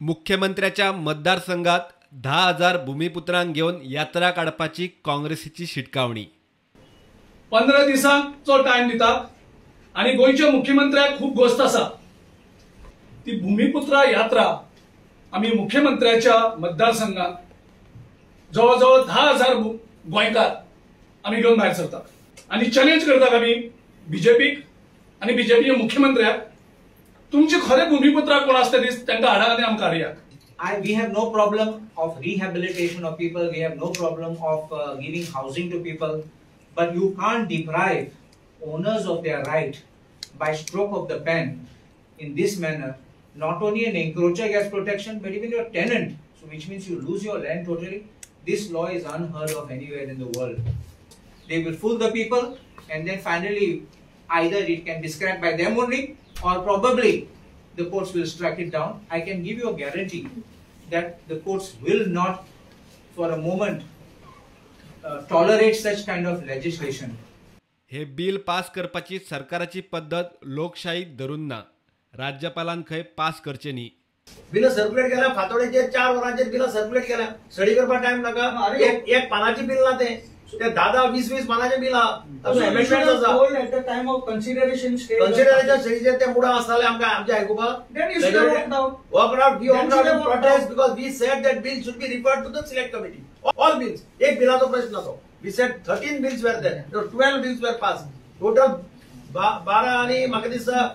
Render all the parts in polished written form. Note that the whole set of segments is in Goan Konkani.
मुख्यमंत्र्याच्या मतदारसंघात 10,000 भूमिपुत्रांक घेवन यात्रा काडपाची काँग्रेसीची शिटकावणी. 15 दिसांचो टायम दिता आनी गोंयच्या मुख्यमंत्र्याक खूब गोस्त आसा. ती भूमिपुत्रा यात्रा आमी मुख्यमंत्र्याच्या मतदारसंघात जवळ जवळ 10,000 गोंयकार आमी घेवन भायर सरतात आनी चॅलेंज करतात आमी बीजेपीक आनी बीजेपीच्या मुख्यमंत्र्याक, तुमचे खरे भूमिपुत्रा कोण आसता दीस तांकां हाडा आनी आमकां हाडया. We have no problem of rehabilitation of people, we have no problem of giving housing to people, but you can't deprive owners of their right by stroke of the pen in this manner. Not only an encroacher gets protection, but even your tenant, so which means you lose your land totally. This law is unheard of anywhere in the world. They will fool the people, and then finally either it can be scrapped by them only, or probably the courts will strike it down. I can give you a guarantee that the courts will not for a moment tolerate such kind of legislation. Hey bill pass करपाची सरकाराची पद्दत लोकशाही धरून ना, राज्यपालान खंय पास करचे न्ही. बिल सर्क्युलेट केल्या फातोडेचेर 4 वरांचेर बिल सर्क्युलेट केल्या, स्टडी करपाक टायम नाका. एक पानाचें बिल ना तें, ते 10-10, 20-20 पानाचें बिल आहा. अमेंडमेंट आसा. At the time of consideration stage, consideration स्टेजीचेर ते मुडां आसताले आमकां आमच्या आयकुपाक. Walk out, we walked out in protest because we said that bill should be referred to the select committee. All bills, एक बिलाचो प्रश्न तो. We said 13 bills were there, 12 bills were passed. Total 12 आनी म्हाका दिसता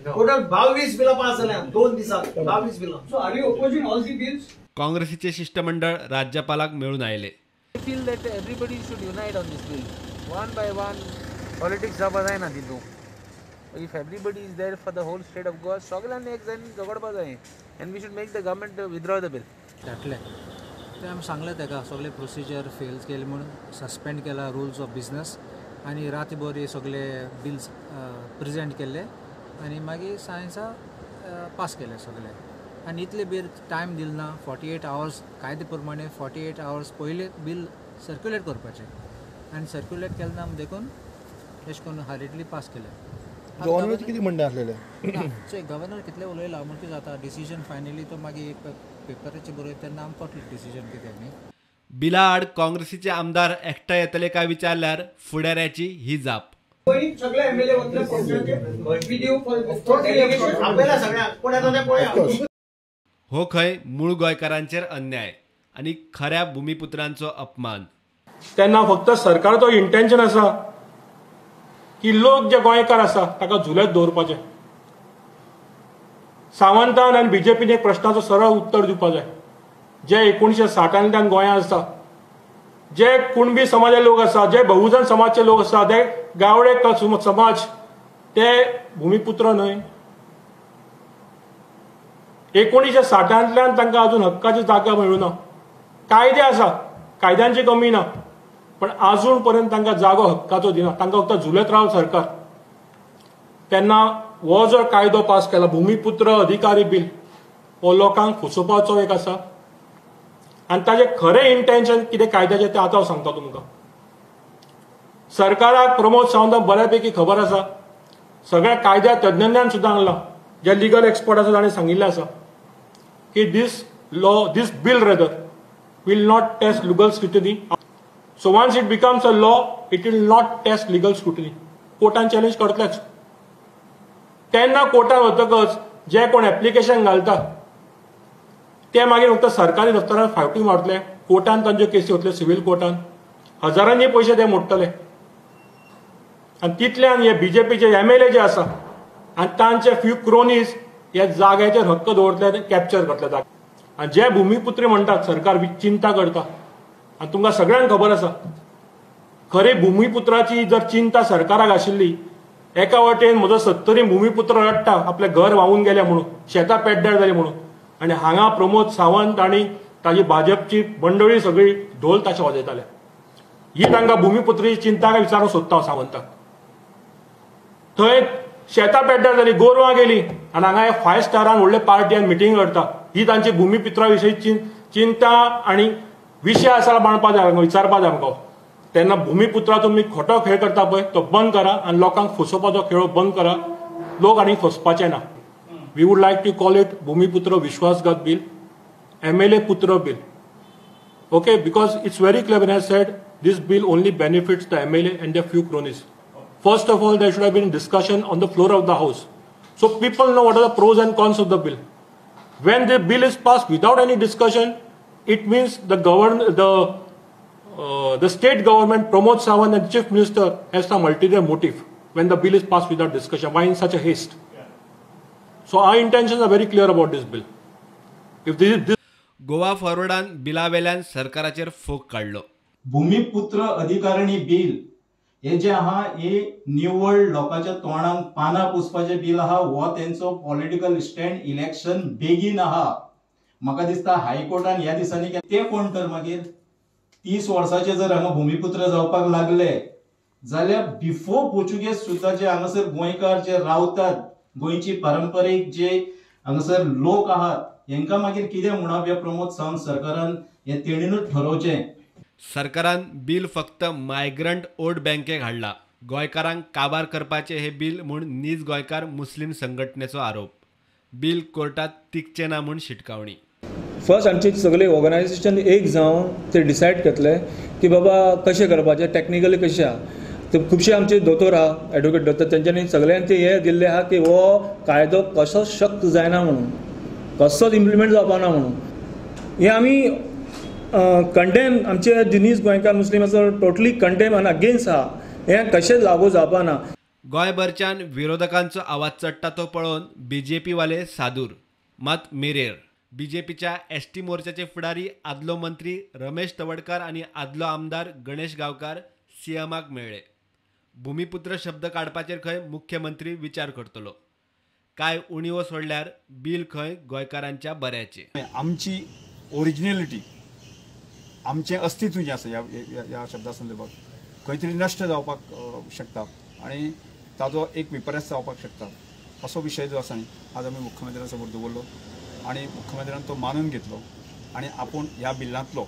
टोटल 22 बिलां पास जाल्या 2 दिसांत, 22 बिलां. So are you opposing all the bills? काँग्रेसीचे शिष्टमंडळ राज्यपालाक मेळून आयले. I feel that everybody should unite on this bill. One by one, politics जावपा जायना तितून. If everybody is there for the whole state of Goa, सगळ्यांनी एक जावन झगडपा जाय and we should make the government withdraw the bill. धाडले ते आमी सांगलें ताका सगळे प्रोसिजर फेल केले म्हणून सस्पेंड केला रुल्स ऑफ बिजनस आनी रातभर हे सगळे बिल्स प्रेजेंट केल्ले आनी मागीर सायन्सा पास केले सगळे. आनी इतले बील टायम दिल ना, 48 आवर्स कायदे प्रमाणे 48 आवर्स पयले बील सर्क्युलेट करपाचें आनी सर्क्युलेट केलें ना देखून तशें करून हरिडली पास केलें. गव्हर्नराचें कितें म्हणणें आसलेलें? चोय गव्हर्नर कितलें उलयला म्हण कितें जाता डिसिजन फायनली तो मागीर पेपराचेर बरयता तेन्ना आमकां कळटलें डिसिजन कितें न्ही. बिला आड काँग्रेसीचे आमदार एकठांय येतले काय विचारल्यार फुडाऱ्याची ही जाप. सगळे एमएलए वतले हो खंय मूळ गोंयकारांचेर अन्याय आनी खऱ्या भूमिपुत्रांचो अपमान. तेन्ना फक्त सरकाराचो इंटेन्शन आसा की लोक जे गोंयकार आसा ताका झुलत दवरपाचें. सावंतान आनी बीजेपीन एक प्रश्नाचो सरळ उत्तर दिवपा जाय. जे 1960 गोंयांत आसा, जे कुणबी समाजाचे लोक आसा, जे बहुजन समाजचे लोक आसा, ते गावडे समाज, ते भूमिपुत्र न्हय. 1960 तांकां अजून हक्काची जागा मेळूना. कायदे आसा, कायद्यांची कमी ना, पण अजून पर्यंत तांकां जागो हक्काचो दिना. तांकां फक्त झुलत राव सरकार. तेन्ना हो जो कायदो पास केला भूमिपुत्र अधिकारी बील, हो लोकांक फसोवपाचो एक आसा आनी ताजें खरें इंटेन्शन कितें कायद्याचें तें आतां हांव सांगता तुमकां. सरकाराक प्रमोद सावंताक बऱ्यापैकी खबर आसा, सगळ्या कायद्या तज्ञान सुद्दां हांगला जे लिगल एक्सपर्ट आसा ताणें सांगिल्लें आसा की this law, this bill rather will not test legal scrutiny. So once it becomes a law, it will not test legal scrutiny. कोर्टान चॅलेंज करतलेच. तेन्ना कोर्टान वतकच जे कोण एप्लिकेशन घालता ते मागीर फक्त सरकारी दफ्तरान फावटी मारतले, कोर्टान तांच्यो केसी वतल्यो, सिव्हील कोर्टान हजारांनी पयशे ते मोडटले. आनी तितल्यान हे बीजेपीचे एमएलए जे आसा आनी तांचे फ्यू क्रोनीज ह्या जाग्याचेर हक्क दवरतले आनी कॅप्चर करतले जागे. आनी जे भूमिपुत्र म्हणटात सरकार चिंता करता, आनी तुमकां सगळ्यांक खबर आसा खरी भूमिपुत्राची जर चिंता सरकाराक आशिल्ली, एका वटेन म्हजो 70 भूमिपुत्र रडटा आपलें घर व्हांवून गेलें म्हणून, शेतां पेड्ड्यार जालीं म्हणून, आनी हांगा प्रमोद सावंत आनी ताजी भाजपची मंडळी सगळी ढोल ताशे वाजयताले. ही तांकां भूमिपुत्राची चिंता काय विचारूंक सोदता हांव सावंताक. थंय शेतां पेड्ड्यार जाली, गोरवां गेली, आनी हांगा हे 5 स्टारान व्हडले पार्टी आनी मिटींग करता. ही तांची भूमिपुत्रा विशीं चिंता आनी विशय आसा मांडपा जाय, विचारपा जाय आमकां. तेन्ना भूमिपुत्रा तुमी खोटो खेळ करता पळय तो बंद करा आनी लोकांक फसोवपाचो खेळ बंद करा. लोक आनी फसपाचे ना. We would like to call it Bhumiputra Vishwasghat bill, MLA Putra bill. Okay, because it's very clear when I said this bill only benefits the MLA and their few cronies. First of all, there should have been discussion on the floor of the house, so people know what are the pros and cons of the bill. When the bill is passed without any discussion, it means the state government, Pramod Sawant and Chief Minister has some ulterior motive when the bill is passed without discussion. Why in such a haste? Yeah. So our intentions are very clear about this bill. If this is this Goa फॉरवर्डान बिलावेल्यान सरकाराचेर फोग काडलो. भूमिपुत्र अधिकारणी बिल हे जे आहा हे निवळ लोकांच्या तोंडांक पानां पुसपाचें बिल आहा. हो तेंचो पॉलिटिकल स्टँड इलेक्शन बेगीन आहा. म्हाका दिसता हायकोर्टान ह्या दिसांनी ते कोण तर मागीर 30 वर्साचे जर हांगा भूमिपुत्र जावपाक लागले जाल्यार बिफोर पोर्चुगेज सुद्दां जे हांगासर गोंयकार जे रावतात, गोंयची पारंपरीक जे हांगासर लोक आहात, हेंकां मागीर कितें म्हणप ह्या प्रमोद सावंत सरकारान हें तेणीनूच ठरोवचें. सरकारान बिल फक्त मायग्रंट वोट बँकेक हाडला, गोंयकारांक काबार करपाचें हें बिल म्हूण नीज गोंयकार मुस्लीम संघटनेचो आरोप. बिल कोर्टात तिगचें ना म्हूण शिटकावणी. फर्स्ट आमची सगळे ऑर्गनायझेशन एक जावन ते डिसायड करतले की बाबा कशें करपाचें, टॅक्निकली कशें आहा. ते खुबशे आमचे दोतोर आहा, एडवोकेट दोतोर, तेंच्यांनी सगळ्यांनी ते हें दिल्लें आहा की हो कायदो कसोच शक्त जायना म्हणून, कसोच इम्प्लिमेंट जावपा ना म्हणून. हें आमी कंडेम, आमचे जिनीस गोंयकार मुस्लीम आसा टोटली कंडेम आनी अगेन्स्ट आहा, हें कशेंच लागू जावपा ना. गोंयभरच्यान विरोधकांचो आवाज चडटा तो पळोवन बीजेपीवाले सादूर मात मिरेर. बीजेपीच्या एसटी मोर्चाचे फुडारी आदलो मंत्री रमेश तवडकार आनी आदलो आमदार गणेश गांवकार सीएमाक मेळ्ळे. भूमिपुत्र शब्द काडपाचेर खंय मुख्यमंत्री विचार करतलो. कांय उणीवो सोडल्यार बिल खंय गोंयकारांच्या बऱ्याचें. आमची ओरिजिनलिटी, आमचें अस्तित्व जें आसा ह्या शब्दा संदर्भात खंय तरी नश्ट जावपाक शकता आनी ताजो एक विपर्यास जावपाक शकता असो विशय जो आसा न्ही आज आमी मुख्यमंत्र्या समोर दवरलो आनी मुख्यमंत्र्यान तो मानून घेतलो आनी आपूण ह्या बिलांतलो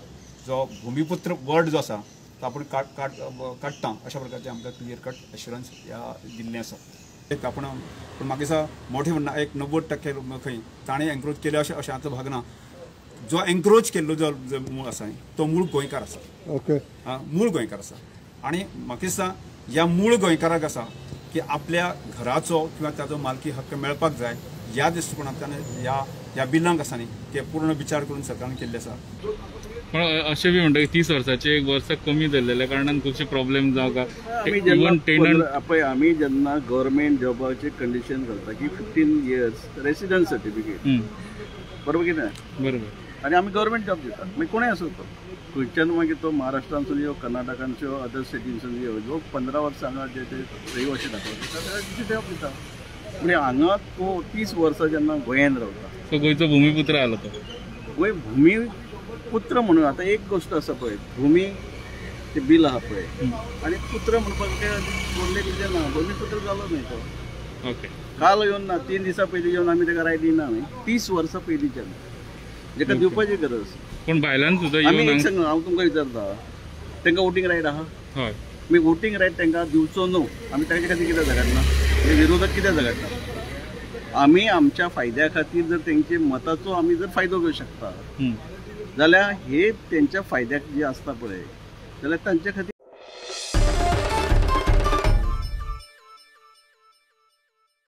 जो भूमिपुत्र वर्ड जो आसा तो आपूण काडटा अशा प्रकारचें आमकां क्लियर कट एश्युरन्स ह्या दिल्लें आसा. एक आपूण पूण म्हाका दिसता मोठें म्हणना एक 90% खंय ताणें एन्क्रोच केलें अशें अशांतलो भाग ना. जो एन्क्रोच केल्लो जो मूळ आसा तो मूळ गोंयकार आसा. ओके, मूळ गोंयकार आसा आनी म्हाका दिसता ह्या मूळ गोंयकाराक आसा की आपल्या घराचो किंवा ताजो मालकी हक्क मेळपाक जाय ह्या दृश्टिकोणांतल्यान ह्या बिलांक आसा न्ही ते पूर्ण विचार करून सरकारान केल्ले आसा. पण अशें बी म्हणटा की 30 वर्साचे एक वर्सा कमी धरलेल्या कारणान खुबशे प्रॉब्लेम जावं का. पळय आमी जेन्ना गव्हर्मेंट जॉबाचे कंडिशन घालता की 15 इयर्स रेसिडन्स सर्टिफिकेट, बरोबर कितें? बरोबर. आनी आमी गव्हर्मेंट जॉब दितात, मागीर कोणूय आसूं तो खंयच्यान, मागीर तो महाराष्ट्रांतसून यो, कर्नाटकांतसून यो, अदर स्टेटींसून यो, जो 15 वर्सां हांगा जे ते रहिवाशी दाखवता ताका जॉब दिता. म्हणजे हांगा तो 30 वर्सां जेन्ना गोंयान रावता तो गोंयचो भूमिपुत्र आलो. तो गोंय भूमिपुत्र म्हणून आतां एक गोश्ट आसा पळय, भूमी ते बील आहा पळय आनी पुत्र म्हणपाक तें व्हडलें कितें ना, भूमिपुत्र जालो न्हय तो. ओके, काल येवन ना, 3 दिसां पयलीं येवन आमी ताका रायट दिना न्हय, 30 वर्सां पयलींच्यान जेका दिवपाची गरज आसा. पूण भायल्यान सुद्दां आमी एक सांग, हांव तुमकां विचारता, तांकां वोटींग रायट आहा? हय. मागीर वोटींग रायट तांकां दिवचो न्हू, आमी तांचे खातीर कित्याक झगडना? विरोधक कित्याक झगडटा? आमी आमच्या फायद्या खातीर जर तेंचे मताचो आमी जर फायदो घेवंक शकता जाल्यार हे तेंच्या फायद्याक जे आसता पळय जाल्यार तांचे खातीर